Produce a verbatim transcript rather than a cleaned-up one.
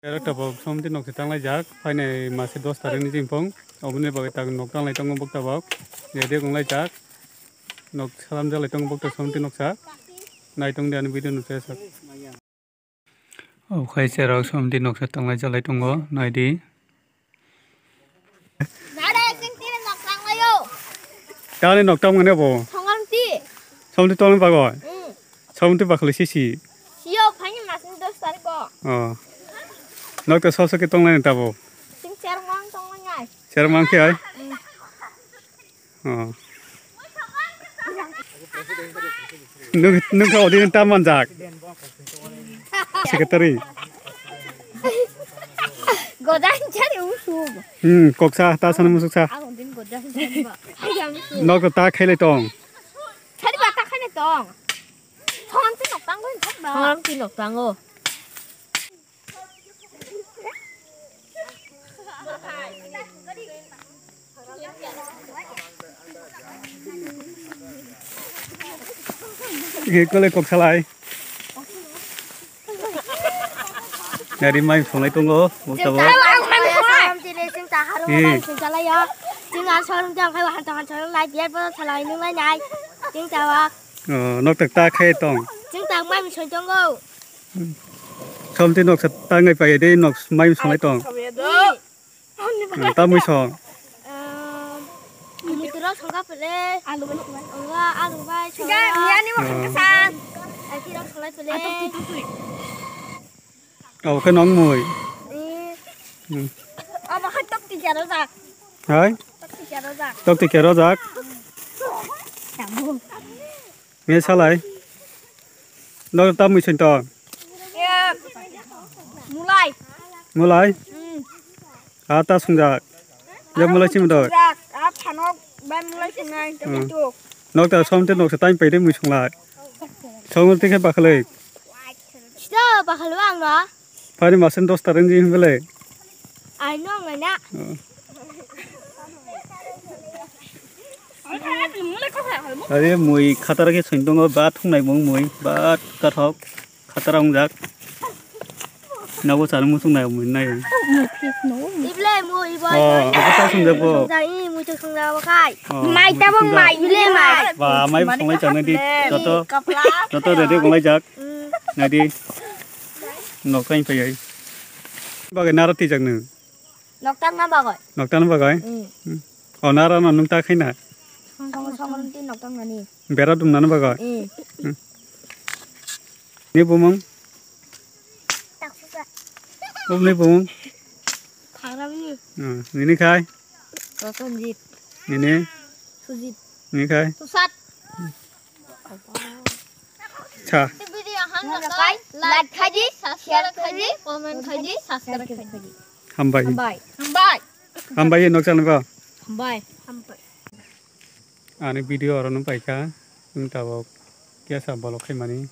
Ero tabok somti nok se tanglai jak, phainai mase dos tarikni jingphung, oboni bagwi tak nok tanglai tongo bok tabok, ready wnglai jak, nok salam jalai tongo bok tabok somti noksa, nai tong di ani video no se sak. O khai cherok somti noksa tanglai jalai tongo, nai di. Nare, sing tini nok tang layo. Tani nok tang mane bo? Songamti. Somti tong bagoi? Mm. Somti bakhle sisi. Siyo, phani masni dos tariko. Oh. Nok ta soso ke tong lai tabo? Sing chermang tong lai ngai. Chermang ke ai? Mm. Oh. Nuk, nuk odin tam manjak. Secretary. Godan chari usum. Hmm, koksa, ta sana musuksa. Ang odin godan chari ba. Ayam su. Nok ta khaile tong. Chari ba ta khaile tong. Thong ti nok tango, thong ba. Thong ti nok tango. He kole kok salai. Nari mai phunai tongo, mukta bo. Chwng ta harung Hmm. bai chwng chalai yo. Chwng ar sorong jang khai han tong han sorong nai biar bo salai nung lai nai. Chwng ta wa. Oh, nok tak ta khai tong. Chwng ta mai mi soi tongo. Somti noksa tangai pai de nok mai songai tong. Ni. Hmm, ta mui song. Ehm, mui turo songka pele. Alu bai songka. Alu bai songka. Ni ani mo Hmm. Kasa. Aki rok songai pele. Oh, khe nong mui. Ni. Hmm. Abo hai tok ti jaro jak. Hai? Tok ti jaro jak. Tok ti kero jak. Tabu. Nge salai. Nok ta mui soi tong. Eh, mulai. Mulai? Hmm. A ta sungjak. Ya mulai simi doi. Sungjak. A phanok bai mulai sungnai, Hmm. tomato. Nok ta somte nok sa time paide mui sunglai. Song te khe bakhalai. Sida bakhalai ang no. Phani masen dos tareng di hinbele. Ai nong na. Oh. Are mui khatara khe soi tongo, ba thungnai mung mui, ba kathok khatara wngjak. Nogo chana muchung nai mui nai. Ible mui bo. Oh, abo ta sung jabo. Sung jai mui to sung jabo khai. Oh, Mai mui ta bang sung jabo. Mai ible mai. Ba mai bo songlai chana di joto. Kapla. Joto ready wnglai jak. Mm. Nai di. Nok kain phai ai. Bagai nara tijak nung. Noktan ma bagoi. Noktan bagoi? Mm. Mm. O nara no nung ta khaina? Song song ron tin noktan mani. Bera dum nana bagoi? Mm. Mm. Ni bumung? Taksuka. Bum ni bumung? Thangram ni. Hmm, nini khai? Prosenjit. Nini? Sujit. Nini khai? Susat. Cha. Video hang like khai di, share khai di, comment khai di, subscribe khai di. Hambai. Hambai. Hambai. Hambai nok channel ko. Hambai. Hambai. Ani video oro no paikha. Wng tabok kesa bolok khaimani.